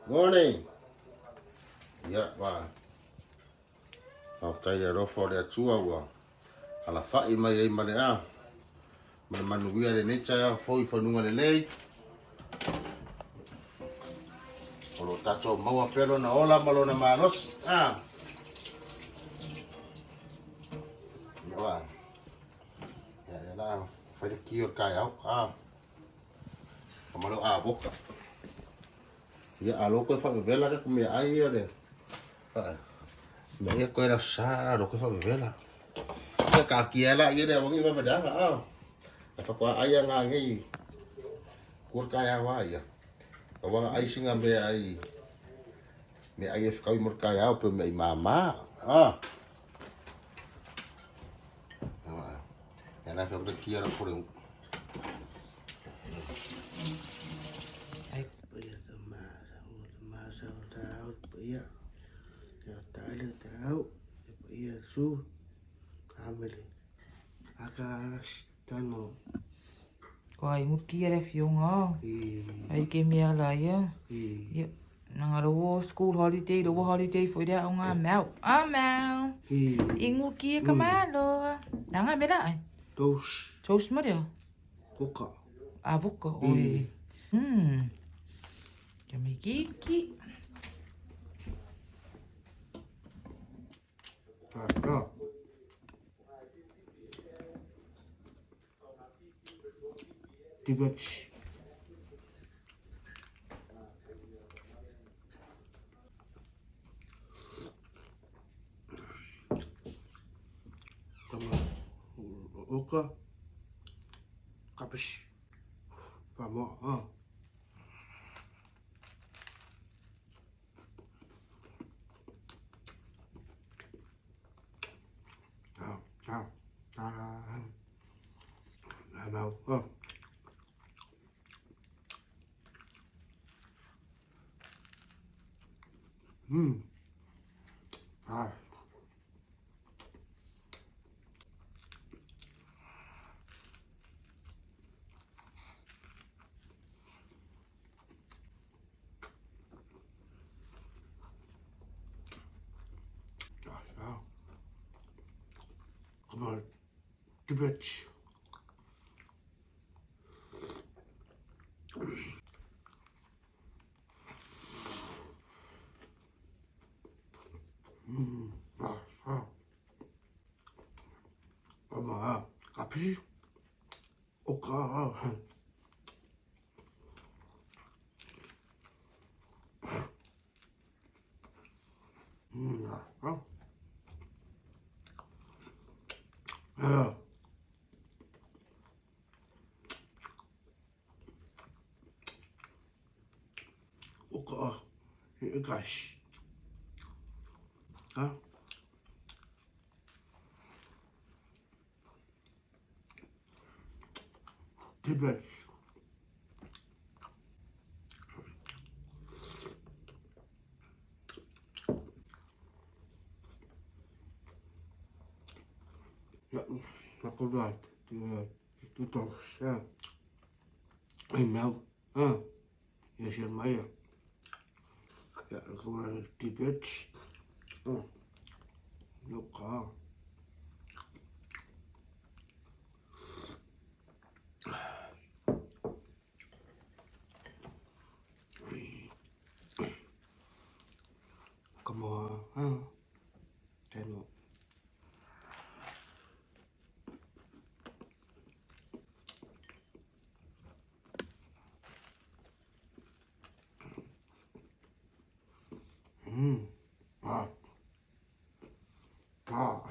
Morning. Ia, va. Faafetai i le alofa o le Atua ua alafai mai ai ma le a. Ma le manuia lenei taeao fou i fanuga lelei. O lo tatou maua pea lona ola ma lona malosi. Ah. Ia va. Ia, ia la, fai le ki o le taeao. Ah. O ma leo avoka. Ia a lo koe whakawela ke mea ai ia le mea ia koe la sa lo koe whakawela. Ia ka kia la ia le awangi wa madanga a. E whakwa ai a ngā ngei kua kai a wā ia. Ka wanga ai singa mea ai mea ai e whakawi mo kai ao pe mea i māmā. A. Ia la whakwa kia la kore Ai paia ta masa o ta masa o ta au paia ia ta ale ta au e paia su amele aka tano Ko ai nguki le fionga. Ai ke mea la ia. Ia nanga lo school holiday lo holiday foi le au ngā mau. A mau. I nguki e ka malo. Nanga mela ai. Toast. Toast mo leo. Voka. A voka, oi. Mm. Kia me kiki. Ah, Tibet. Tama oka kapish famo a a a a a Ah. Ah. Come on. Give it. Api o ka O ka gosh. Ha? Tibet. Ja, na ko right. Tu to sa. Ai mau. Ha. Ia sia mai. Ja, ko na Tibet. Oh. No ka. Come on, huh? Teno. Ah. Ah.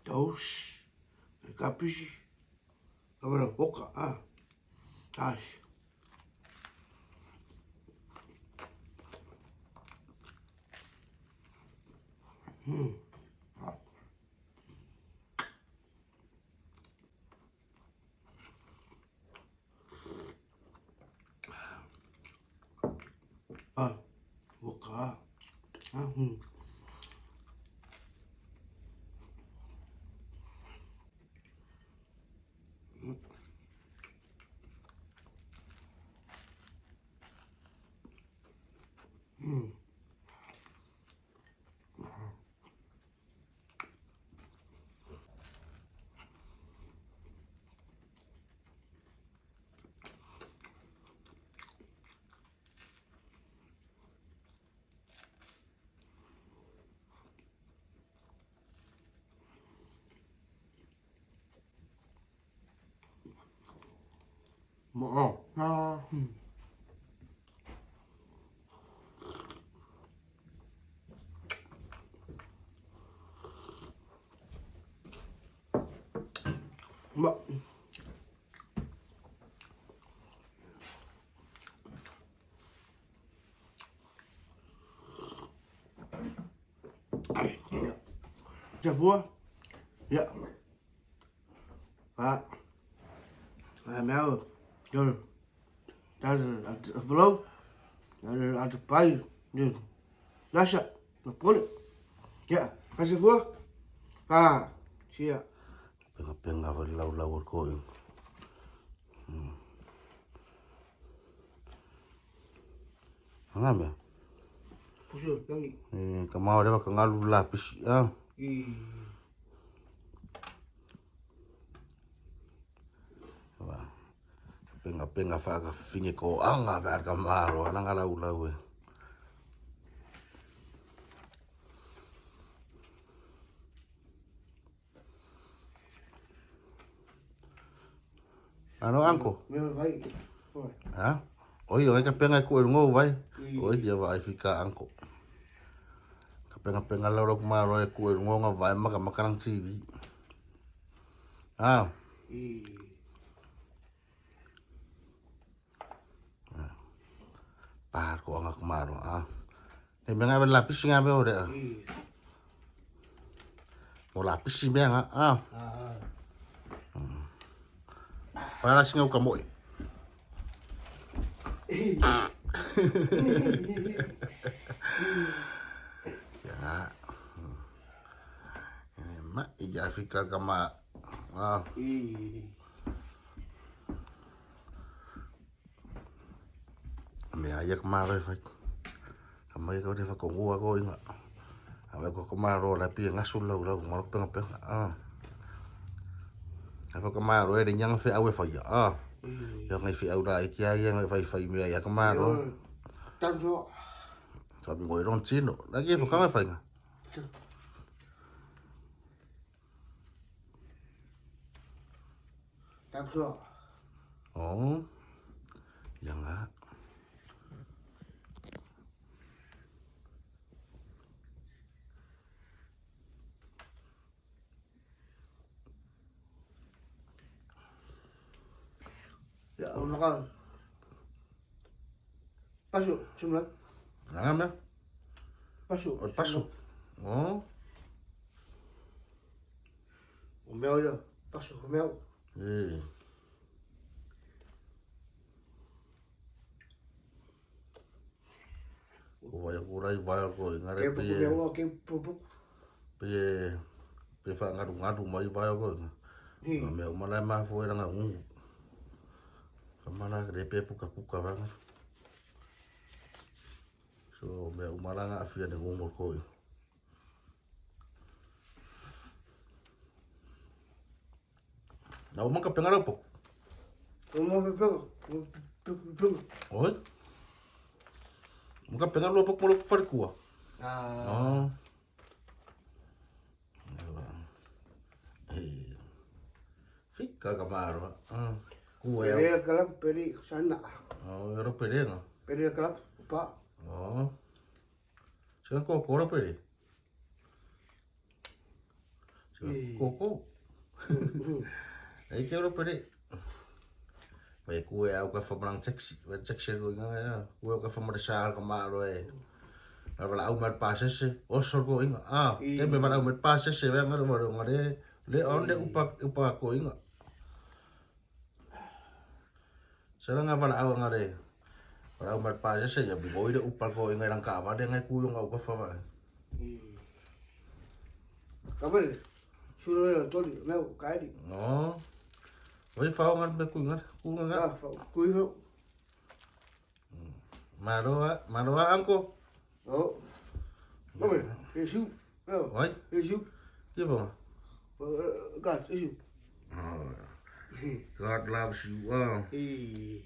Dos, kapisi, kamera boka, ah, tash. Ah. Ah, waka. Ah, Ma. Javua. Ya. Ah. Mel. Yo. That's a flow. That's a pie. Lasha. Pole. Ya. Kasifua. Ah. Sia. Penga penga va lau lau ko. Anga mea. Pusu langi. E ka mau rewa ka ngalu la pisi a. I. Wa. Penga penga fa ka finge ko anga va ka maro anga lau lau e. Ano anko? Me vai. Oi. Ha? Oi, oi ka penga ku ngo vai. Oi ia vai fika anko. Ka penga penga lau lau maro e ku ngo nga vai maka makarang TV. Ah, I. par ko anga kumaro ah. Te menga be lapis nga be ore. I. Mo lapis me nga ah. Ah. Para singa ka moi. Ya. Ma ia fika kama ah. I. Mea ia ka maro e whai. Ka mai ka ore whakongua ko inga. A wai ko ka maro la pia ngasu lau lau maro penga penga. Ah. A whaka maro e re nyanga whi au e whai. Ah. Ia ngai whi au rā i kia ia ngai whai whai mea ia ka maro. Tanso. Sabi ngoi ron tino. La kia whakanga whainga. Tanso. Oh. Ia ngā. Ya, naka. Pasu, sumlat. Nga mea. Pasu. O pasu. Oh. O meo ia. Pasu, o meo. E. Ko vai ko rai vai ko ngare Ke puku pe meo ke puku. pe pe fa ngaru ngaru mai vai ko. Hi. Me o mala ma fo era ngungu. Ka mala re pe puka puka vanga. So me o mala nga afia ne ngungu ko. Na o maka penga po. O mo pe pego. O pe pego. Oi. Maka penga lo po mo farikua. Ah. Oh. Eh. Fika ka maro. Ah. Kua ya. Pere kalap pere sana. Oh, ero pere nga. Pere kalap pa. Oh. Sika ko ko ro pere. Sika ko ko. Ei ke ro pere. Vai kua au ka whamarang taxi. Vai taxi ko nga ya. Kua ka whamara sa ka maro e. Vai wala au mar pasese. Oso ko inga. Ah, te me wala au mar pasese vai ngaro ngaro ngare. Le on le upa upa ko inga. Sera nga wala au ngare. Ora u mar pa se ya bi goi de upar ko ingai rang ka va de ngai ku yong au ka fa va. Ka mele. Sura le toli meo kaili. No. Oi fa ngar be ku ngar ku ngar. Ah, fa kui fa. Maroa, maroa anko. Oh. Ka mele. Yesu. Meo. Oi, Yesu. ki vo. God, Yesu. God loves you. Oh. Eh.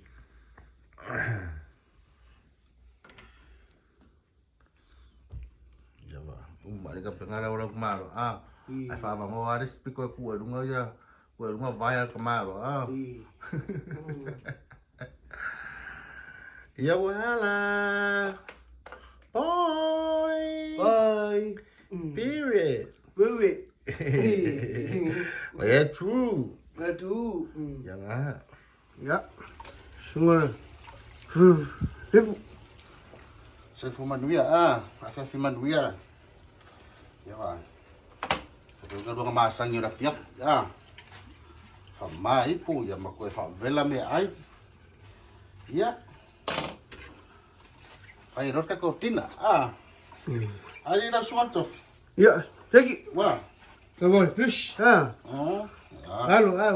Ya va. Mari ka pengara ora ku maro. Ah. Ai fa va ngo aris piko ku e runga ya. Ku e runga vai ka maro. Ah. Eh. Ia wala. Bye. Bye. Period. Wewe. Oh, yeah, true. Ngatu. Ya nga. Ya. Sunga. Fu. Sai fu manuia ah, afa fi manuia. Ya va. Sa tu ka masang yo fiaf. Ah. Fa mai pu ya ma ko fa vela me ai. Ya. Ai rota ko tina. Ah. Ari la suanto. Ya. Thank you. Wa. Come on, fish. Ah. Ah. Ah. Halo, ah,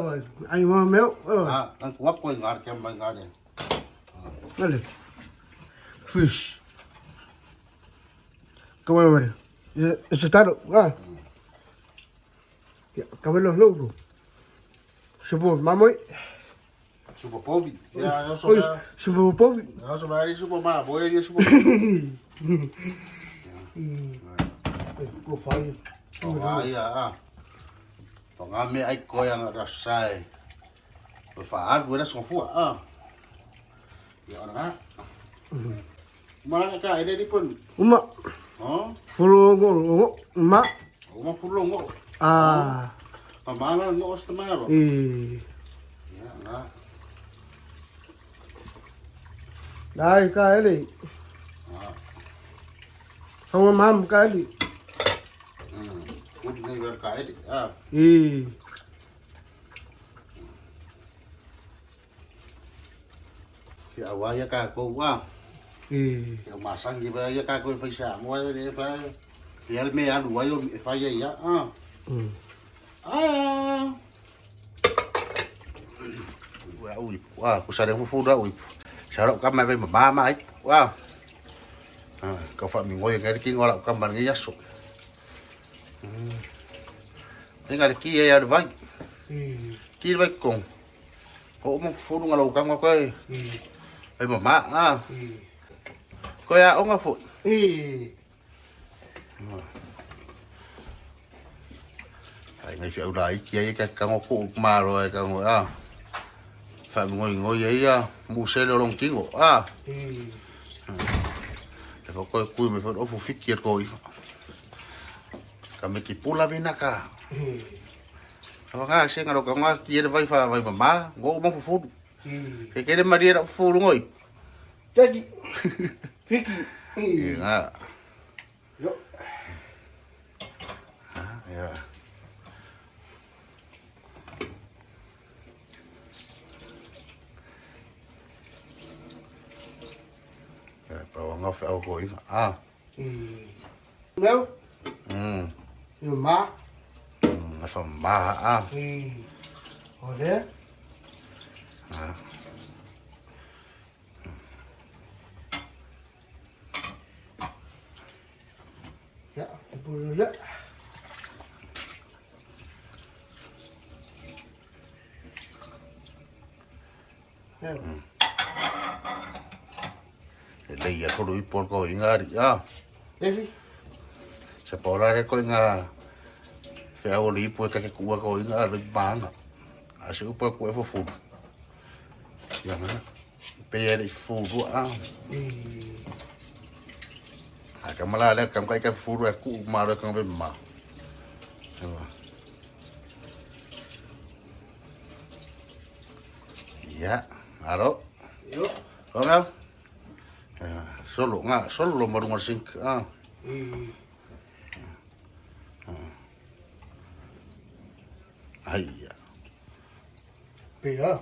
ai mo meo. Ah, ang kuwap ko ngar kem ba ngar. Dale. Fish. Come on, man. Eso está, ah. Ya, cabrón, los logros. Supo, mamoy. Supo povi. Ya, yo so. Oi, supo povi. Yo so ba supo ma, boy, yo supo. Go fire. Oh, ai ah. Tonga me ai ko yang rasai. Ko fa ar buena so fu ah. Ya ora. Mara ka ide di pun. Uma, Oh, fulo go, uma. uma fulo ngo. Ah, Pamana ngo os tamaro. eh. Ya na. Dai ka ele. Ah. Sama mam ka ele. Ud nei ver ka ide. Ah. Eh. Ya wa ya ka ko wa. Eh. Ya masang gi ba ya ka ko fa sa mo ya fa. Ya me alu wa yo fa ya ya. Ah. Ah. Wa ui. Wa ku sa re fu fu da ui. Sa ro ka mai ve ma ma ai. Wa. Ah, ka fa mi ngoi ngai ki ngola ka man ngai yaso. Ngai ki ya vai. Eh. Ki vai kong. Ko mo fu nga lo ka ngo ko. Eh. Ai ma ma ah. Eh. Ko ya onga fu. Eh. Ai ngai fi au lai ki ai ka ka ngo ku ma ro ai ka ngo ah. Fa mi ngoi ngoi ai ya mu se lo long kingo ah. Eh. Le fa ko ku me fa ofu fiki ko i. Ka me ki pula vina ka. Eh. Ka nga se nga lo ka nga ki e vai fa vai ma ngo mo fu fu. Eh. Ke ke maria ra fu ngoi. Jadi. Fiki. E Eh. nga. Yo. Ya. Ya, pa nga fa ko i. Ah. Eh. Meo. Yo ma. Fa ma ah. Eh. Ode. Ah. Ya, boleh. Ya. Le ia fo i por ko inga ri. Ah. Levi. Se pa ora re ko inga fe au li po ka ke kua ko inga ri bana. A se upa ko e fo fu. Ya nga. Pe ye fu fu ah. Eh. A ka mala le ka kai ka fu ru ku ma ro ka be ma. Ya. Ya, aro. Yo. Ko nga. Ya, solo nga, solo marunga sink. Ah. Eh. Ai ya. Pega.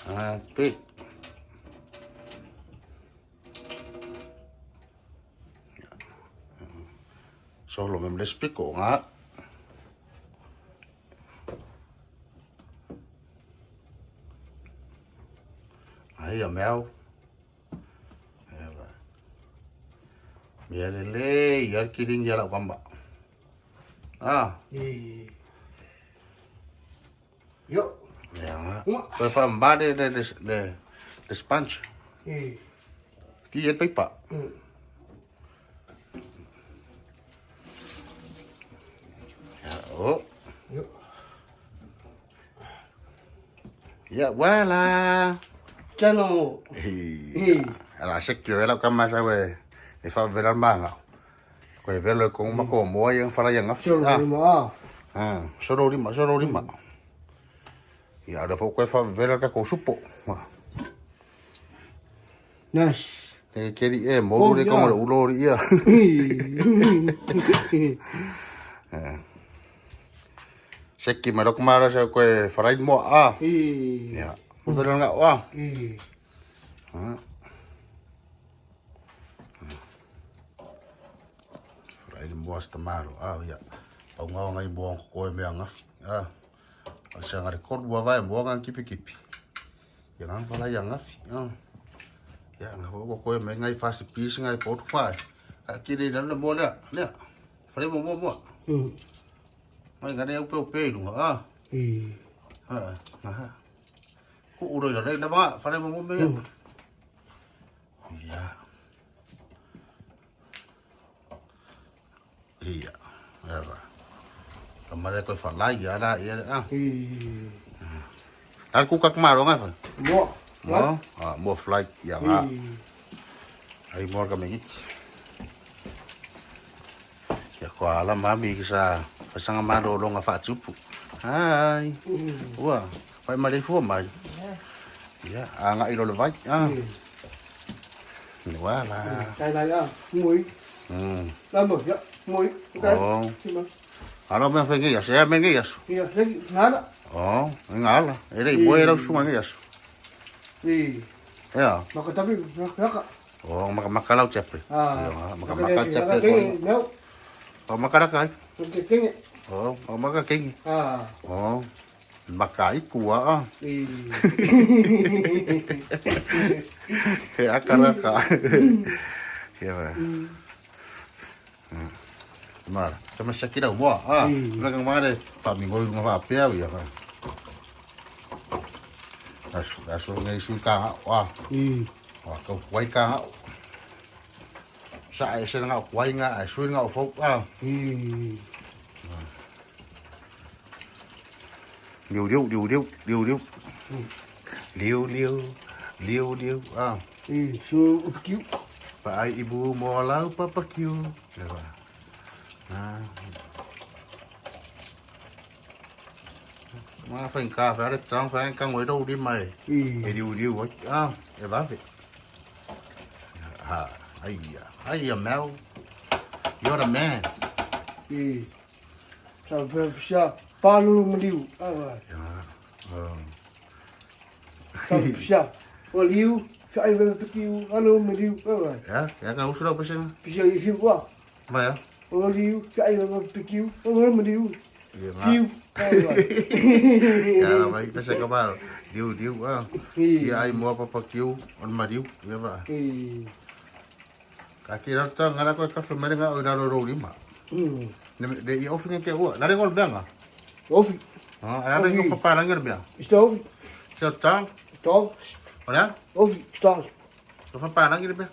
Ah, pe. Solo me le spiko nga. Ai a meo. Mea lelei ia le kiringi a lau kama. Ah. Yo. Mea nga. Koe wha le le le le le sponge. Ki e peipa. Ya, oh. Yo. Ya, voilà. Chano. Hi. Ala secure la kama sa we. E fa vela manga. Koe vela ko ma ko mo ia fara ia ngafi. Solo lima. Ah, solo lima, solo lima. Ia ada fo koe fa vela ka ko supo. Nice. Ke keri e mo re ko mo ulo ri ia. Seki ma rok mara sa koe farai mo a. Ia. Mo vela nga wa. Farai mo asta maro a ia. Pau ngao ngai mo ko koe mea ngafi. A. Asa nga record bua vai mo nga kipi kipi. Ia nga farai ia ngafi. A. Ia nga ko koe me ngai fasi pis ngai ko pa. A kiri na mo na. Ne. Farai mo mo mo. Mai nga ne upe upe lunga a. Ha. Ha. Ku uro ira na ba farai mo mo me. Ia. Ia. Ia. Kamare ko falai ia la ia a. Al ku kak maro ngai fa. Mo. Mo. Ah, mo flight ia nga. Ai mo ka mengi. Ia ko ala mami ki sa fasanga maro longa fa tupu. Hai. Ua, pai mare fu mai. Ia, anga i lo vai. Ah. Wala. Đây đây á, mui. Làm rồi, dạ, mui. Oh. Ala me fa ngi ya, me ngi ya. Iya, lagi ngala. Oh, ngala. Ere i boe rau sunga ngi ya. Ya. Maka tapi maka. Oh, maka maka lau chapre. Ah. Maka maka chapre. No. Oh, maka rakai. Oke, kengi. Oh, oh maka kengi. Ah. Oh. Maka ikua ah. He akaraka. Ia ba. Mara, tama sakira mo ah. Nga mare pa mi ngoi nga pa pea ia ba. Asu, asu ngai su ka wa. Wa ka wai ka. Sa ai se nga wai nga ai su nga fo ah. Liu liu liu liu liu liu. Liu liu liu liu ah. Su kiu. Pa ai ibu mo lau papa kiu. Ya ba. Ah. Ma fa ka fa re tang fa ka ngoi do di mai. E liu liu wa ah e va ve. Ha ai ya. Ai ya Mel. You're the man. Sa fa palu mliu. Ah. Sa psia. O liu, sa ai ve kiu, alo mliu. Ah. Ya, ya ka usura pa siya. Psia i fiu wa. Ma ya. O liu, sa ai ve kiu, alo mliu. Fiu. Ya, vai pa sa ka Liu liu ah. Ia ai mo papa kiu on mariu. Ia ba. Ka ki ra ta ngara ko ka fa mere nga o raro ro lima. Ne de i ofi ke ua. Na re ngol benga. Ofi. Ah, ara re ngo pa rangel benga. Ista ofi. Se ta. Stop. Ora? Ofi, stop. Ko fa pa rangel benga.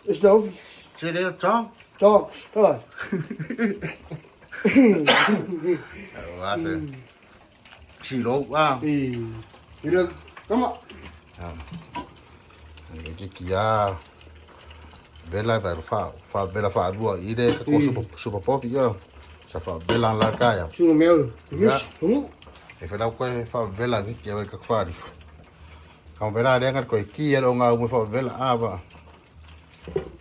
Ista ofi. Se re ta. Stop. Stop. Wa se. Si ro ah. Ila kama. Ke kia. Vela vai fa fa vela fa lua i le ka ko super super pop ia. Sa fa vela la kaya. Su mel. Yes. E fa lau koe fa vela ni kia ka fa ri. Ka vela le nga koe ki e nga mo fa vela a va.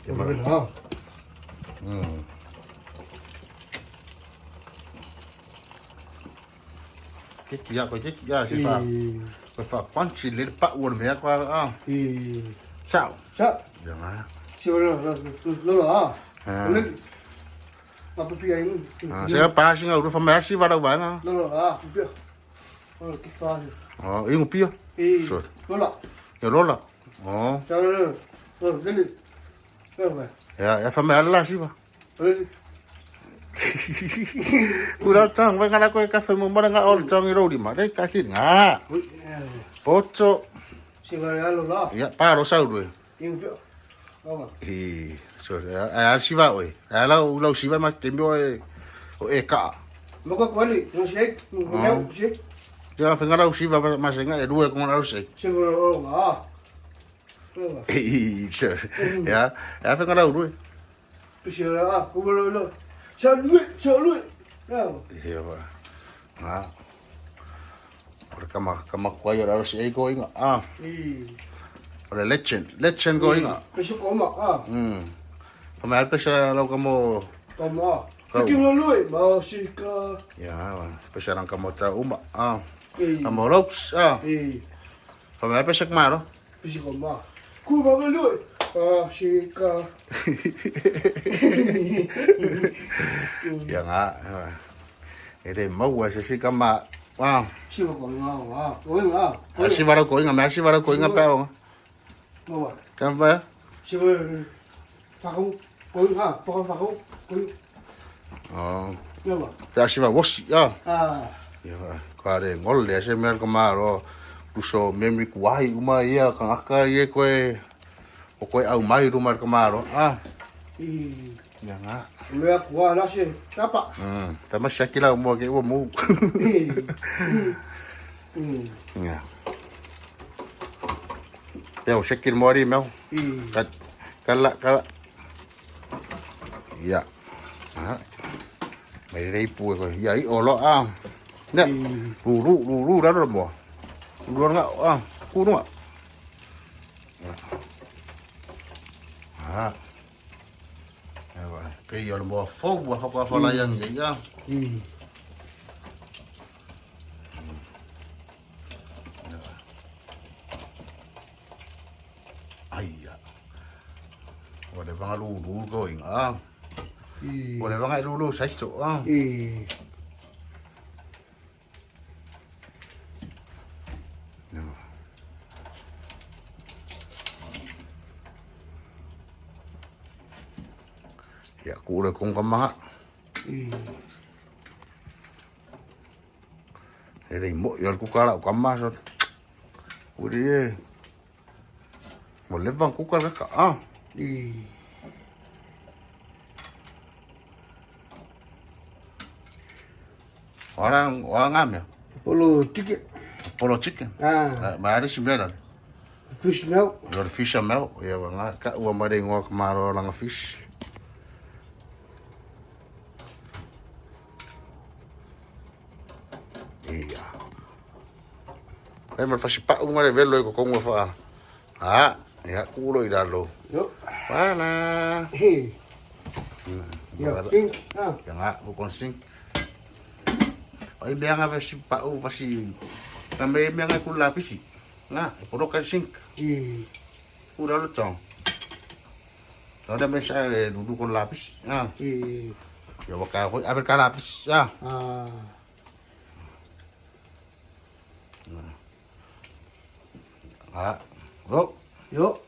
Ia mara. Ke kia koe ke kia se fa. Koe fa panchi le pa ur me ko a. Sao. Sa. Ia nga. Si ro ro ro ro a. Ah, se pa singa uru fa me si va lau vaega. Oh, ingo pia. So. Ia lola. Oh. Ia ia fa me ala siva. Kura tang vai ngala koe kafe mo mara nga ol tang i rori ma re ka ki nga. Poto. Ia pa ro sau rue. I so a al siva oi. A lau lau siva ma ke mio e o e ka. Ia fa ngala siva ma se nga e rue ko ngala se. I so ia ia fa ngala rue. Ia va. Nga. Ore kama kama kwa ia ro se e ko inga. Ah. Ore legend, legend ko inga. Fa me al pesa lau ka mo Ia, pesa rang ka mo ta uma. Ah. Ka mo roks. Ah. Fa me al pesa ka maro. Ia nga. E le maua se si ka ma. Ah. A si varo ko inga, me a si varo ko inga pe o. Ka pa. Oh. Pe a si va wosi. Ah. Ia ka re ngol le se me ka maro. Kuso memory kuahi uma ia ka ngaka ia koe o koe au mai ruma ka maro. Ah. Ia nga. Ta ma siaki lau mua ke ua mu. Ia. Pea o siaki mo ari meu. Ka kala kala. Ia. Ah. Mai rei pu ko. Ia i olo ah. Ne. Ruru ruru ra ro mo. Ruru nga ah. Ku nga. Ah. Ewa, pe ia le moa fou ua whakawha lai ange ia. Ai ia. Ua le vanga lulu ko inga. Ah. Ua le vanga i lulu saito. Ah. Ia ku le kong ka manga. E rei mo ia ku kala ka ma so. Uri e. Mo le vang ku kala ka. Ah. Ora ora nga mea. Polo ticket. Polo chicken. Ah, Ma ari si mea. Fish now. Yo le fish a mea. Ia wa nga ka ua mare ngoa ka maro langa fish. Ia. Ai ma fasi pa unga le velo e ko kongo fa. Ah, ia kulo i lalo. Yo. Wala. Hey. Yo, think. Ah. Ia nga, ko konsing. Ai mea nga vesi pa u vasi. Na me mea nga ku lapisi. Nga, e poro ka sink. Ku lalo tong. Tau me sa e dudu kon lapis. Nga. Ia waka ko aber ka lapis. Ah. Ah. Ah. Ro. Yo.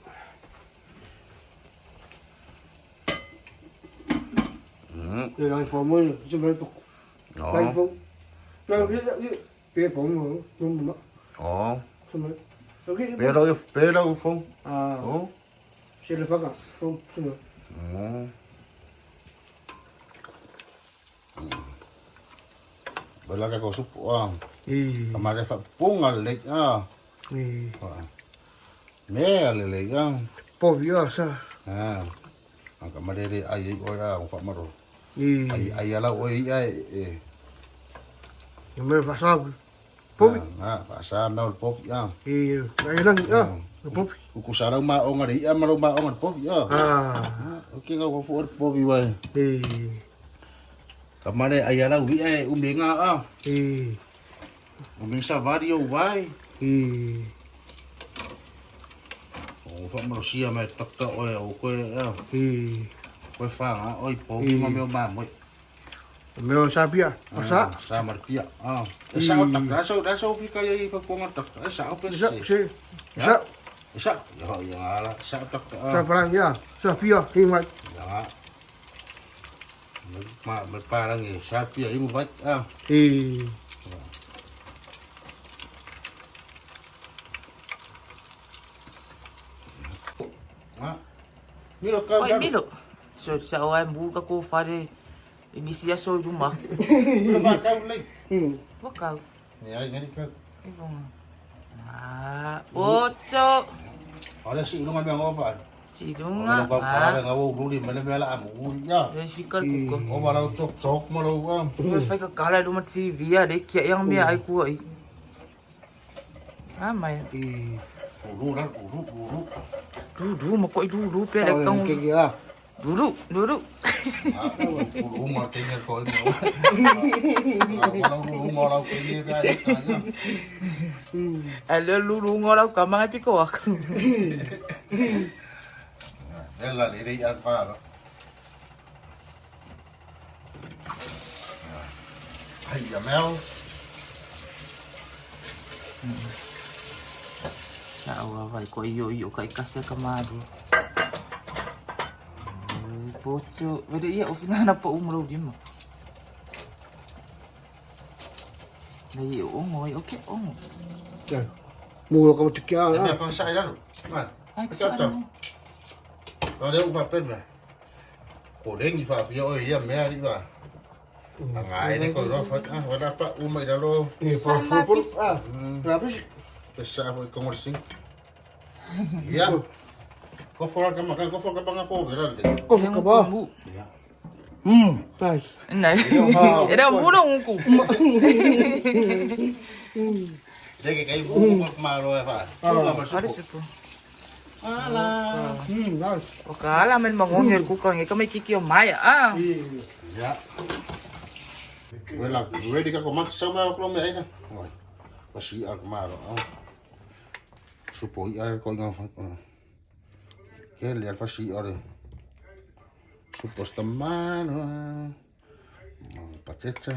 Yo lang phone mo, si me to. No. Lang phone. Lang yo pe phone mo, no mo. Oh. Si me. Okay. Pero yo pero yo phone. Ah. Oh. Si le faka. Phone si me. Oh. Wala ka ko supo ah. Kamare fa punga le ah. Me ale le ah. Po vio sa. Ah. Ang kamare re ai ai ora ang fa maro. Ai ai ala oi ai e. Yo me fa sa. Po vi. Ah, fa sa me po vi ah. Ai lang ah. Po vi. Ku sara ma o ngari a maro ma o ngari po vi ah. Ah. Okay nga ko fu po vi wai. Kamare ai ala ui ai umenga ah. Umenga sa vario wai. O fa maro sia me taka oi o koe ah. Koe whanga oi po ma me o ma moi. Mea sa pia. Sa. Sa marpia. Ah. E sa o tak. Sa o sa o fika ia i whakuanga tak. E sa o pe Sa se. se. Sa. E sa. Ia ia ala. Sa o tak. Sa parang ya. Sa pia. Hingat. Ia. Ma ma parang e sa pia i mo vat. Ah. Eh. Ah. Miro ka. Oi milo. So sa o ai mu ka ko whare. I nisi aso i ruma. Miro fa kau nei. Wakau. Ni ai ngari ka. I vonga. Ah, ocho. Ora si ilunga me ngopa. Si Ora lunga. ka kala Ah. nga wo ruli mele mele amu ya. Le fikal kuka. O wala chok chok mo lo ka. Le fai ka kala ruma TV a le kia yang mea ai kua i. Ah mai. Eh. Uru la uru uru. Du du ma ko i du du pe le Kau kang. ke ya. Du du du du. Uru ma ke ne ko ni. Wala uru ma la ke ni ka ya. A le lu lu ngola ka mai piko ak. Ella le re ya pa. Ai ya mel. Sa o vai ko i o i o kai kase ka madu. Pocho, vede ia o fina na po umro dimo. Nei o ngoi o ke ongo. Mu ka tikia. Me pa sa ira. Ma. Ai ka sa. Ora u va per me. Ko rengi fa fi o ia mea ri va. Ngai ne ko ro fa ah wala pa u mai lo. Ni Sa po po. lapis. Ah. Lapis. Pesa foi como assim. Ya. Ko fora ka maka ko fora ka banga po vera le. Ko ka ba. Ya. Ai. Nei. Era um muro um ku. Le ke kai bu ko ma ro e fa. Are supo. Ala. Nice. O ka ala men mangonge ku ka nge ka me kiki o mai ah. Ya. Wela ready ka ko mak sa ma ko me ai na. Oi. Pasi a ma ro. Supo i a ko nga fa. Ke le alfa si ore. Supo sta mano. Pateta.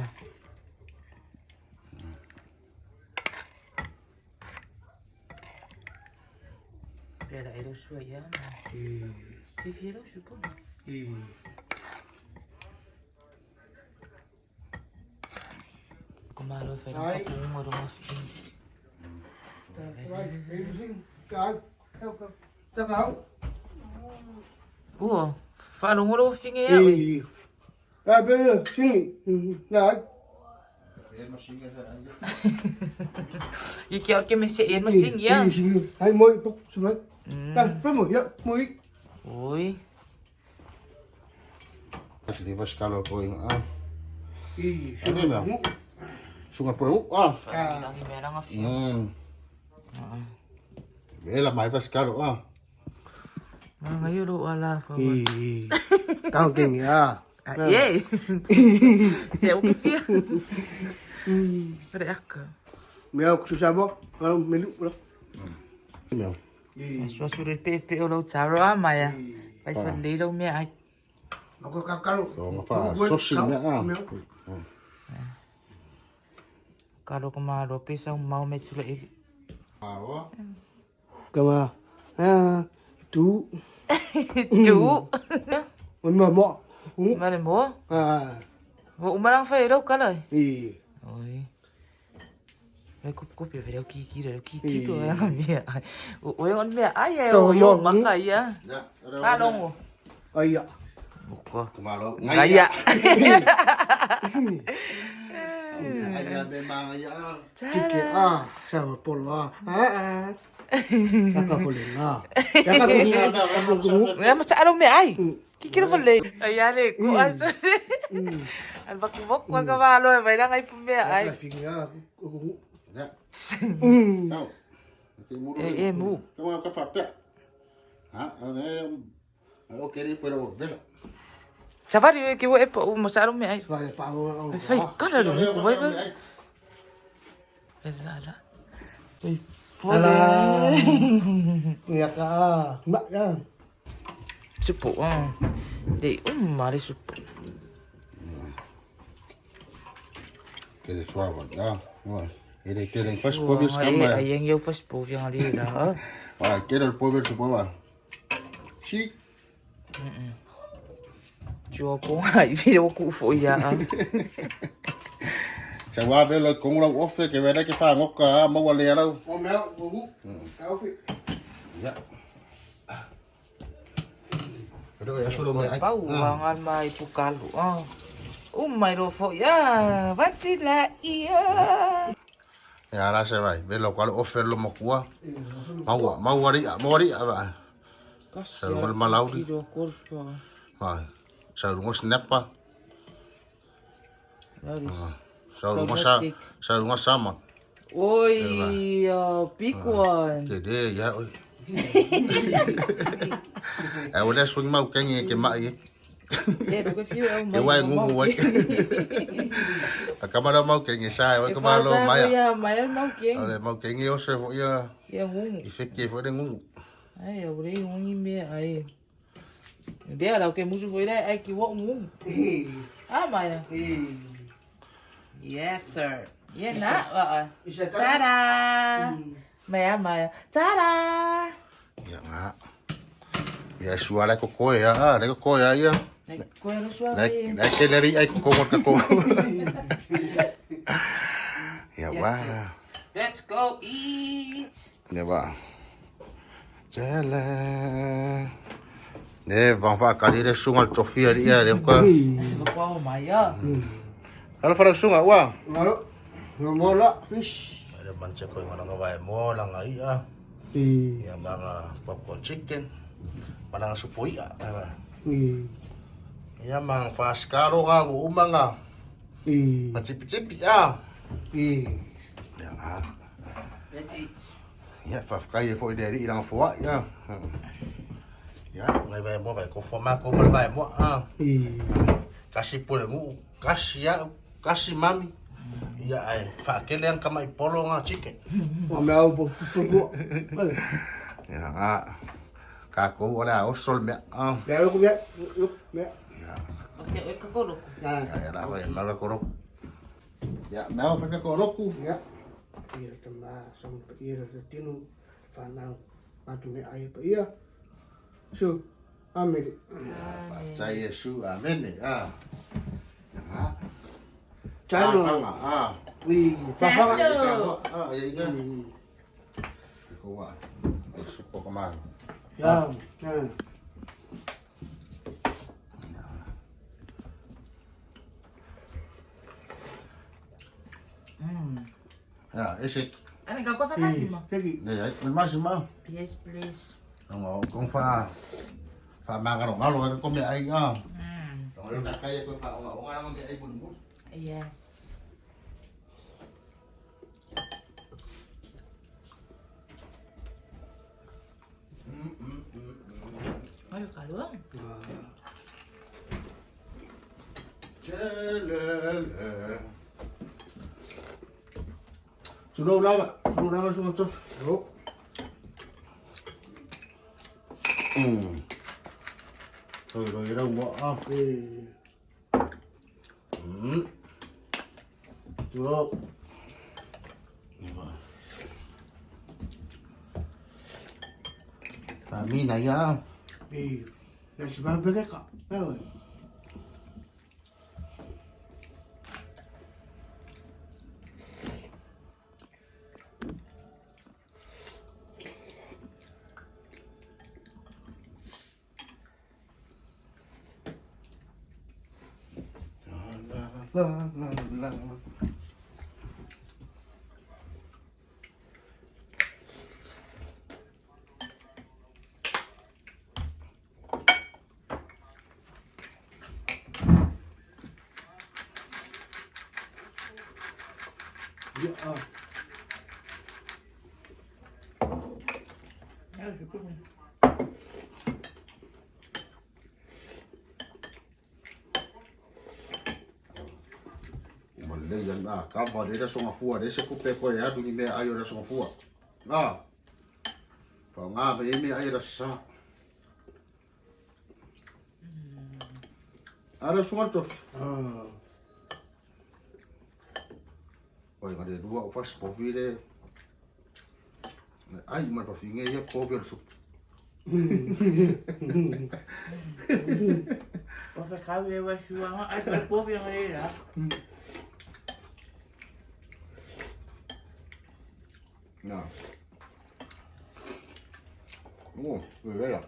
Pera, era o sua ya. Fi fi era o supo. Eh. Ko malo fe ra ka ku mo ro mo fi. Ka ka. O, fa lo ngoro fi nge ya. Eh. Ah, pero sini. Na. I ke ke me se en ma sing ya. Ai moi pok sulat. Ah, fa mo ya, moi. Oi. Kasi di va scalo ko ing ah. Eh. Ano ba? Sunga pro ah. Langi me ranga fi. Vela mai va scalo ah. Nga yo ro ala fa. Eh. Tao ke ni ah. Ye. Se o ke fi. Pera akka. Me au ku sa bo. Ah, me lu. Meu. Eh. Sua sure pe pe o lo taro a mai. Vai fa le lo me ai. Ma ko ka kalo. Ko nga fa sosi me ah. Kalo ko malo pe sa mau me tula e. Ah, o. Ka ma. Ah, tu. Tu. Mo mo. Male mo. Ah. Wo umarang fa ero kala. Eh. Oi. Le kup kup ya vere ki ki re ki ki to ya mi. O o yon me ai ai o yo maka ya. Ya. Fa longo. Ai ya. Oko. Kumalo. Ngaya. Ai ya be ma ya. Tike ah, sa polo ah. Ah ah. Ka ko le na. Ya ka ko ni ka ko mu. Ya masa aro me ai. Ki ki ro le. Ai ale ko aso. Al bak bok ko ka ba lo vai la ngai pu me ai. Ka finga ko ko. Ya. Tau. Te muru. E e mu. Toma ka fa pe. Ha, a o querer pero vela. Savari e ki wo e po masa aro me ai. Fa pa o. Fai kala lo ko vai vai. La la. Oi. Ala. Ya ka. Ma ya. Supo. Ah. Le mare supo. Kele suava ya. Ele kele fast pobre scamma. Ai yang yo fast pobre yang ali la. Ah, kele el pobre su pobre. Si. Chua ko ai vi o ku fo ya. Sa wa velo kong lau ofe ke vela ke fa ngoka ma wa le lau. O mea, o hu. Ka ofi. Ya. Pero ya solo me ai. Pau wa ngal mai pukalu. Ah. Mai ro fo ya. Vatsi la ia. Ya la se vai. Velo kwalo ofe lo mokua. Maua, maua ri, maua ri ava. Sa lo malauri. Kiro korpa. Vai. Sa lo snappa. Laris. Sa lo sa sa lo sama. Oi, big one. Ke de ya oi. E o le swing mau kengi ke mai. E ro ke fiu au E wai ngungu wai. A kamara mau kengi sa e ka malo mai. Ya, mai mau kengi. Ale mau kengi o se fo ia. Ia ngungu. I feke fo de ngungu. Ai, o rei ngungi me ai. Dea lau ke musu foi ai ki wo ngungu. Ah, mai. Yes, sir. Yeah, na. Ta-da. Maya, maya. Ta-da. Ia nga. Ia sua le ko ya, le ko ya ia. Le ko le sua Le le ke le ri ai ko ko ko. Ia wa. Let's go eat. Ia wa. Jele. Ne van fa ka le sunga tofia ri ia le ko. Ko maya. Ala fara sunga wa. Ngaro. Ngola fish. Ada manche ko ngana nga vai mo la nga ia. Ia mga popcorn chicken. Mananga supo ia. Ia mang faskaro nga wo umanga. Machipi-chipi ya. Ya nga. Let's eat. Ya fa kai fo ide ri ilang fo ya. Ya ngai vai mo vai ko fo ma ko mo vai mo ah. Kasi pole ngu kasi ya kasi mami. Ya ai fa kele ang kama ipolo nga chicken. O mea o po futu. Ya nga. Ka ko wala o sol me ah. Mea ko mea. Mea. Ya. Okay, oi ka koro. Ya. Ya la vai mala koro. Ya mea fa ka koro Ya. Ia te ma sa mo ia te tino whanau. Matu me ai pa ia. Su. Amere. Fa Yesu amen ah. Ya nga. Tano. Ah. I pahanga. Ah, ya ya. Ko wa. Ai supo ka man. Ya. Ya. Ya, ese. Ana ka ko fa masimo. Seki. Ne, ai masima. Yes, please. Ngo kong fa fa ma ka ngalo ka ko me ai ah. Ngalo na kaya ko fa nga nga me ai bun bun. Yes. Ayo kalau. Chelele. Sulo lava, sulo lava sulo to. Ro. Rồi rồi đâu ngọ. Sulo. Kami na ya. I. Na si ba beke ka. Mea. La la la la. Ya. Ah. Ya, cukup. Malay yan ah. Kava de la songa fua de se kupe ko ya dungi me ayo la songa fua. Ah. Fa nga me me ayo la sa. Ara songa to. Ah. Oi nga le lua o fas povi le ai ma pa finge ia povi o supu. O fa kau e wa shuanga ai pa povi nga le la. Na. Oh, vela.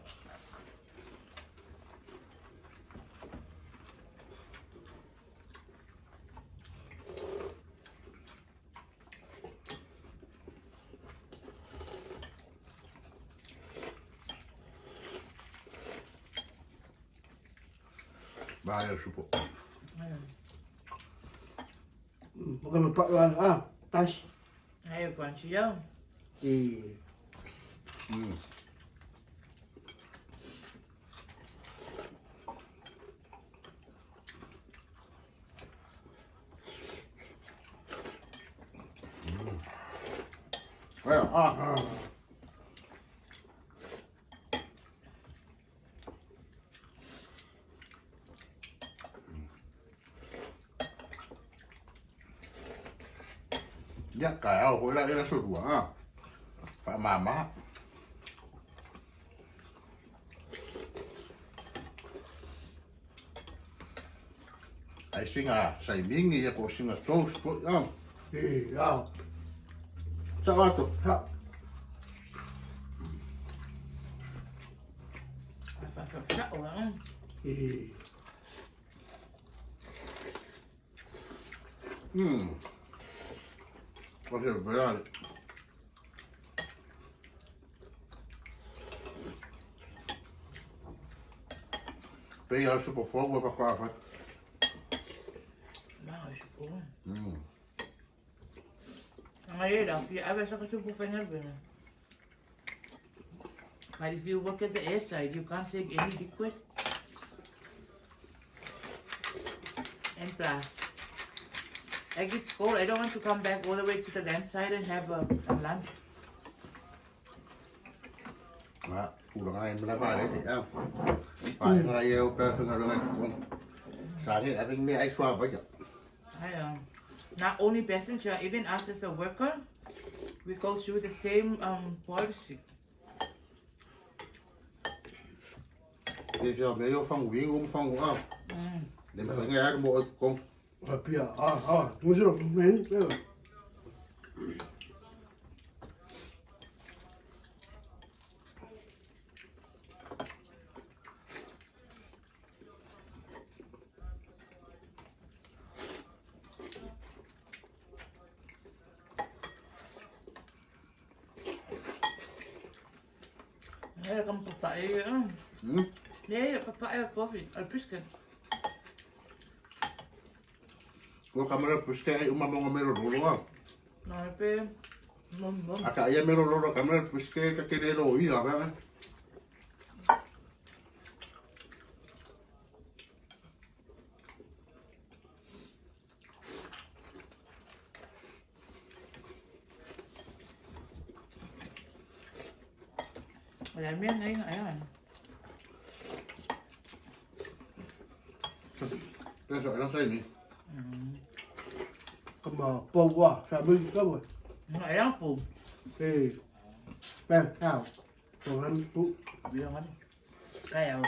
Vai, supo. 我给你们包完啊，但是，还有关系哦。嗯，哎呀啊！Ia, taeao foi la ia le aso lua a. Faamama. Ai singa saimingi ia po o singa toast foi a. E a. Sao atu. Ha. Faafetai. E. O se vela le. Pei a supo fogo e faatoa fai. But if you look at the air side, you can't take any liquid. And plus, like it's cold. I don't want to come back all the way to the land side and have a lunch. A, tulaga e malava le le a. Pa e ngai e o pea whenga runga i kong. Sa nge a me ai sua vai. I not only passenger, even us as a worker, we go through the same policy. Te fia me yo fangu wingu mo fangu a. Le me whenga e mo kong. 啊，不要啊啊，我是没那个。 Yeah, come papaya. Yeah, papaya coffee. Al pisket. Ko kamera puske ai uma monga mero rolo a. No, pe. Mom mom. Aka ia mero rolo kamera puske ka kere ro i a va. Wala mo yan, ayun, ayun. Penso era sai ni. 咁啊，煲啊，上面咁啊， Ayan po. 誒，咩啊？做緊煲， Bilang ano. Kaya,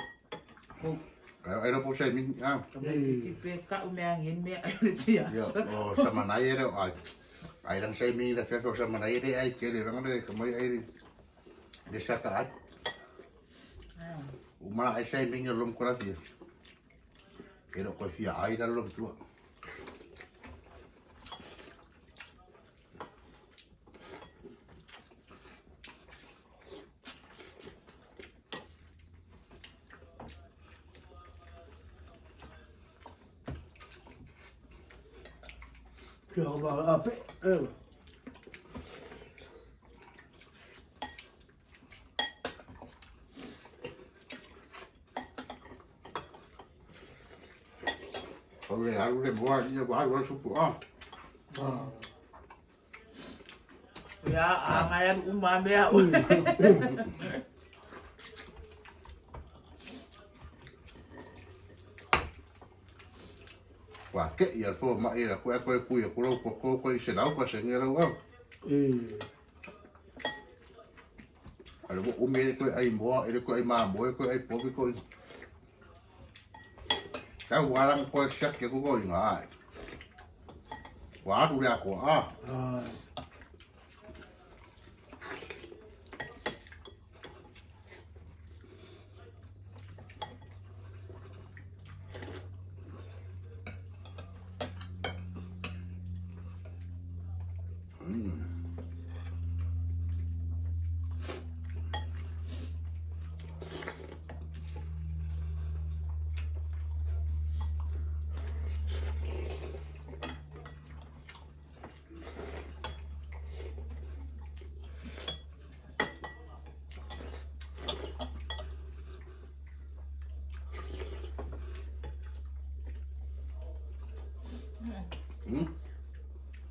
po. Kaya era po sai min a. Kamay ka umangin, may ayun siya. Ia o sa manai ere ai. Ai lang sai min le fefe o sa manai ere ai kere ranga le kamai ai. Le sa ka at. Uma ai sai min lom kora fia. Kero ko fia ai la lom tua. 叫我阿伯，誒， O le aru le moa ia wa aru supu a. 啊， Kaya, angayan umame ah. Ua keʻi a le fomai la koe koe kui aku lau koko koe i 100% lau au. A le ua umi e le koe ai moa, e le koe ai mamoe, koe ai povi koe. Tau alanga koe siaki aku koe inga ai. Ua alu le ako a.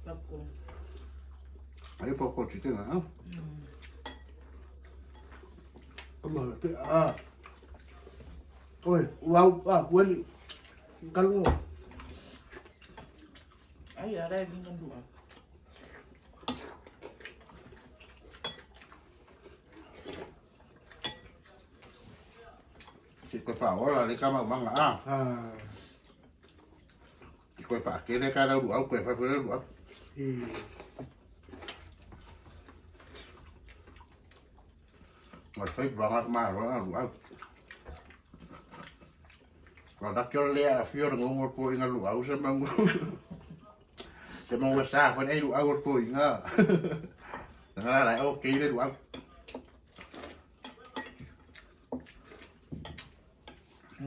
Popcorn. Ai popcorn chicken ah. Ah. Oi, wow, ah, quên. Kalau Ai ở đây cũng không đủ. Si koe whaora le kama manga ah. ah, Si koe whaakere ka rau au koe whawhera au. eh, Ngā whai wanga ma roa lu au. Ka da kio le a fio ngongo ko inga lu au se mangu. Te mangu sa fo nei lu au ko inga. Nga la o ke le lu au.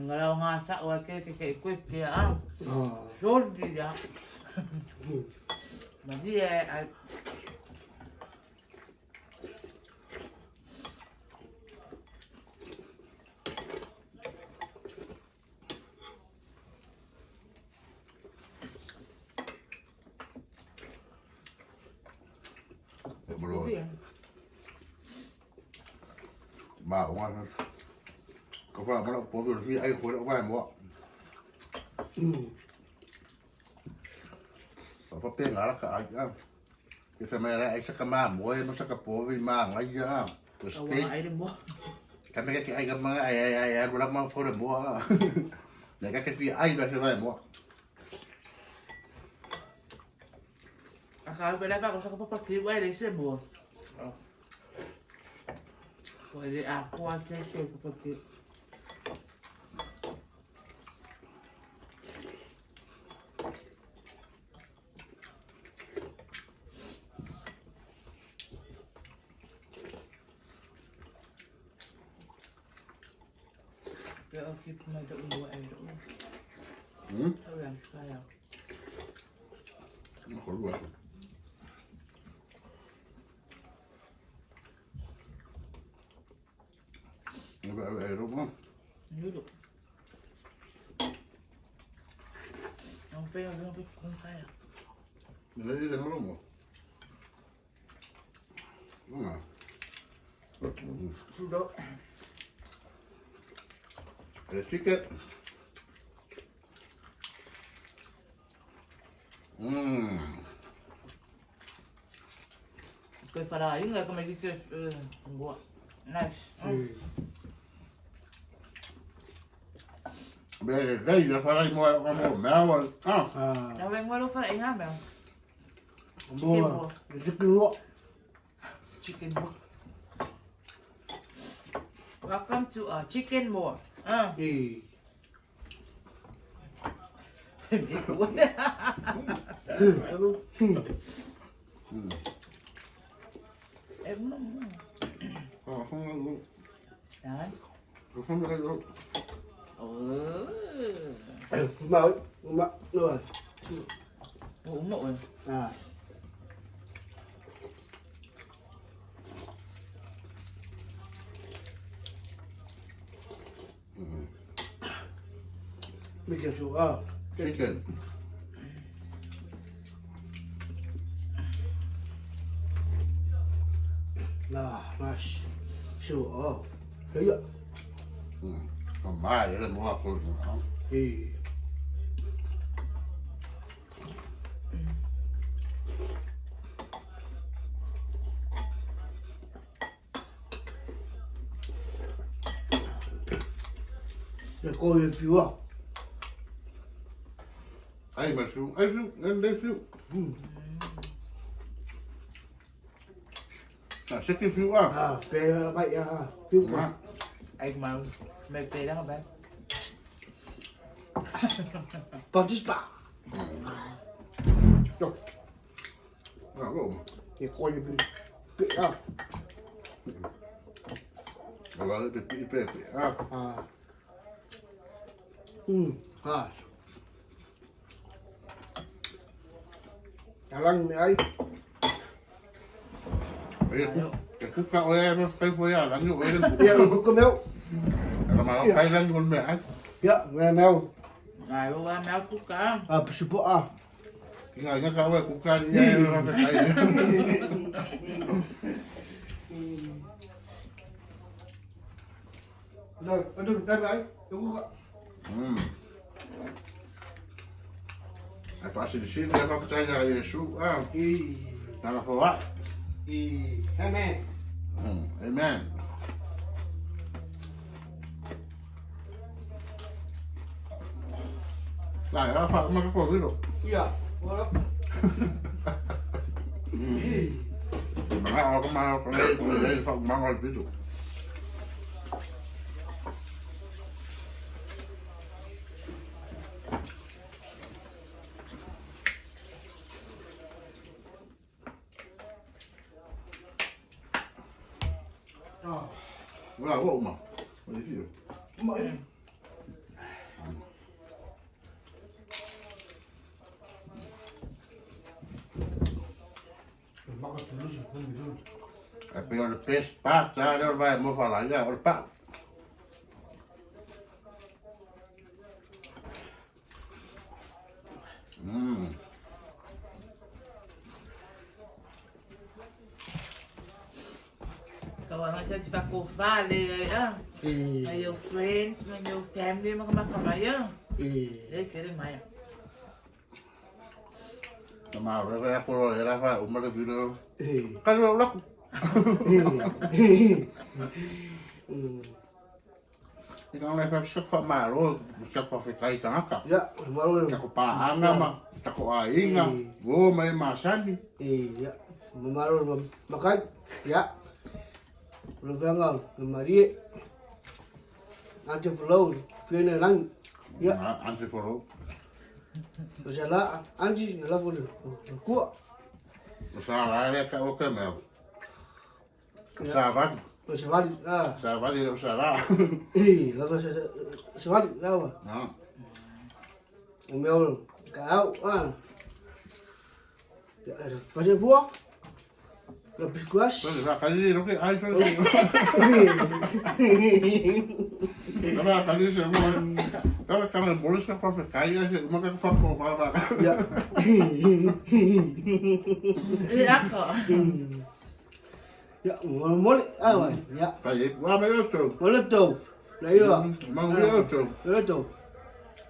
Ngā ngā sa o ke ke ke kwe ke a. ah, Sol di ya. Ma di e ai E bro. Ma o nga. Ko fa mo po fi fi ai ko o vai mo. Fa pe ngara ka ai a. Ke fa mai ai sa ka ma mo e mo sa ka po vi ma ngai ya. Ko Awa steak. ai le mo. Ka me ke ai ka ma ai ai ai ai wala ma fo le mo. Ne ka ke fi ai ba se vai mo. A ka pe la ka ko sa ka papa ke wa le se mo. Ko le a ko a ke se papa ke. Pe o ki mai do mo ai do. Tau yang saya. Ko lu. Ba ai ro mo. Duduk. Yang fair yang tu kung saya. Ne le le ro mo. Nga. Sudah. The chicken. Kau fara ingat kau mai kita buat. Nice. Be dei la fara mo ka mo me wa. Ah. ah, Dah weng walu fara ingat bang. bo, chicken wo. Chicken more. Welcome to chicken more. Eh, Eh, belum. Ah, không Jangan. không không. Oh. ma, ma, rồi. Oh, umak pun. Ah, Mikir su, ah, Chicken. nah, mas, su, oh, ya, Còn ba vậy là mua cô. eh, Ia ko i fiu a. Ai ma fiu, ai fiu, ai le fiu. Na se ke fiu a. À, pe vậy à, fiu Ma. Ai mau. Me pe lang ba. Batista. Yo, Na lo. ia ko i pe a. Wala le pe pe pe. Ah. À. À. Talang me ai. Ai ku. Ke ku ka o e fai fo ya la ni o e. Ia ko ko meu. La ma fai la ni me ai. Ia, me meu. Ai o wa mau ku ka. À, supo a. Inga inga ka o ku ka ni e ra fe kai. Rồi, anh đừng tay ấy. Đúng không ạ? Ai fa se si le fa fai ya Yesu. Ah. I Na la fo wa. i amen. Amen. La la fa ma ko vilo. Ia, ora. Ma ko ma ko le fa ma ko vilo. À. Wala wo ma. O fiu. Mà. Maka tulusu, nami tulusu. Ai pe o le pes pa ta le vai mo fa la ya o pa. Ka wa sa ti fa ko fa le ah. I My your friends, my your family, mga makamaya. i Le kere maya. Na ma re re ko le ra fa o ma le vilo. i. Ka le la ku. I ka le fa se fa ma ro, se fa fe kai tangata. Ia, malo Ta ko pa anga ma, ta ko ainga. O mai ma sani. I ia, malo makai. Ia. Rovanga, Marie. Ante flow, fene lang. Ia, Ante foro. o se la anji la fo ku. O sa la le ka o ke me. O sa va, O se vali, ah. sa va le o sa la. I la fo se se vali, la wa. Na. O meu ka au, ah. Ia, fazer voa. La piscuas. Pues va ka ni lo ke ai so. Ka ka ni se mo. Ka ka le bolis ka fa ka ya se mo ka fa ko fa fa. Ia. Le ako. Ia, mole, ah wa. Ia. Ka ye wa me lo to. Mole to. La ia. Ma me lo to. Mole to.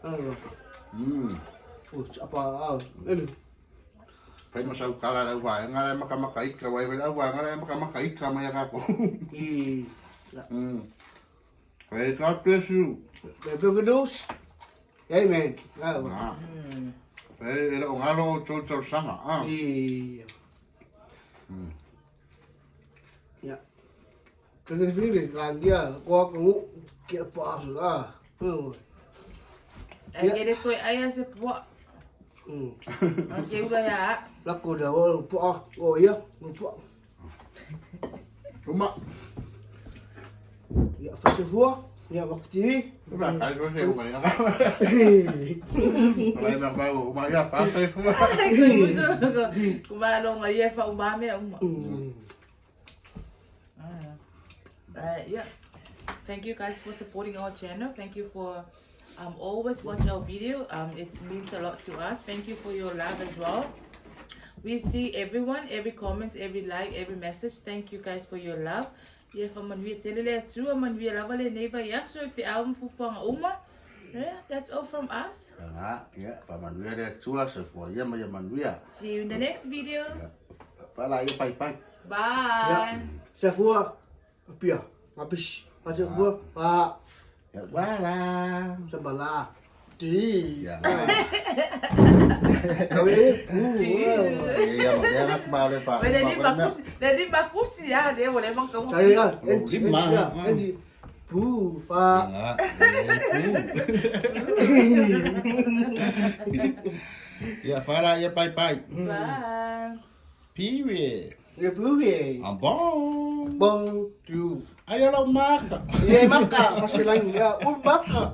Ah. O, apa ah. Ele. Pai mo sau kala lau vai ngā le maka maka ika wai wai lau vai ngā le maka maka ika mai a kako. I. Hey, God bless you. Bem-vindos. Amen. Ah, wa. Na. Hey, e o ngalo o tau tau sanga. Ah. I. Ia. Kasi fili lang dia, ko aku kira pasu lah. Ai kere koe ai se pua. Ke ura ya. La ko da o po o ia, po. Uma. Ia fase fua, ia wakti. Uma kai so se uma ni. Lai ma ba uma ia fa se fu. Ai koe muso ko kumalo nga ye fa umame uma. Yeah. Thank you guys for supporting our channel. Thank you for always watch our video. It means a lot to us. Thank you for your love as well. We see everyone, every comments, every like, every message. Thank you guys for your love. Yeah, fa manuia tele le atua, manuia lava le nei vai aso e fe au mfufuanga uma. Yeah, that's all from us. Nga, ia, fa manuia le atua se fua ia ma ia manuia. See you in the next video. Fa la ia pai pai. Bye. Ia, se fua, pia, ngapis, fase fua, pa. Voilà. Sambala. Ti. Ya. Ya, ma dia nak ma le fa. 喂，你把故事，你把故事啊，你我来帮跟我。再一个，N G N G，不发。 Ya, fala, ya, bye bye. Bye. Period. 也不会。 Ah, bon. Bon, tu. Ayaw lang maka. 也maka, pasti lang ya, un maka.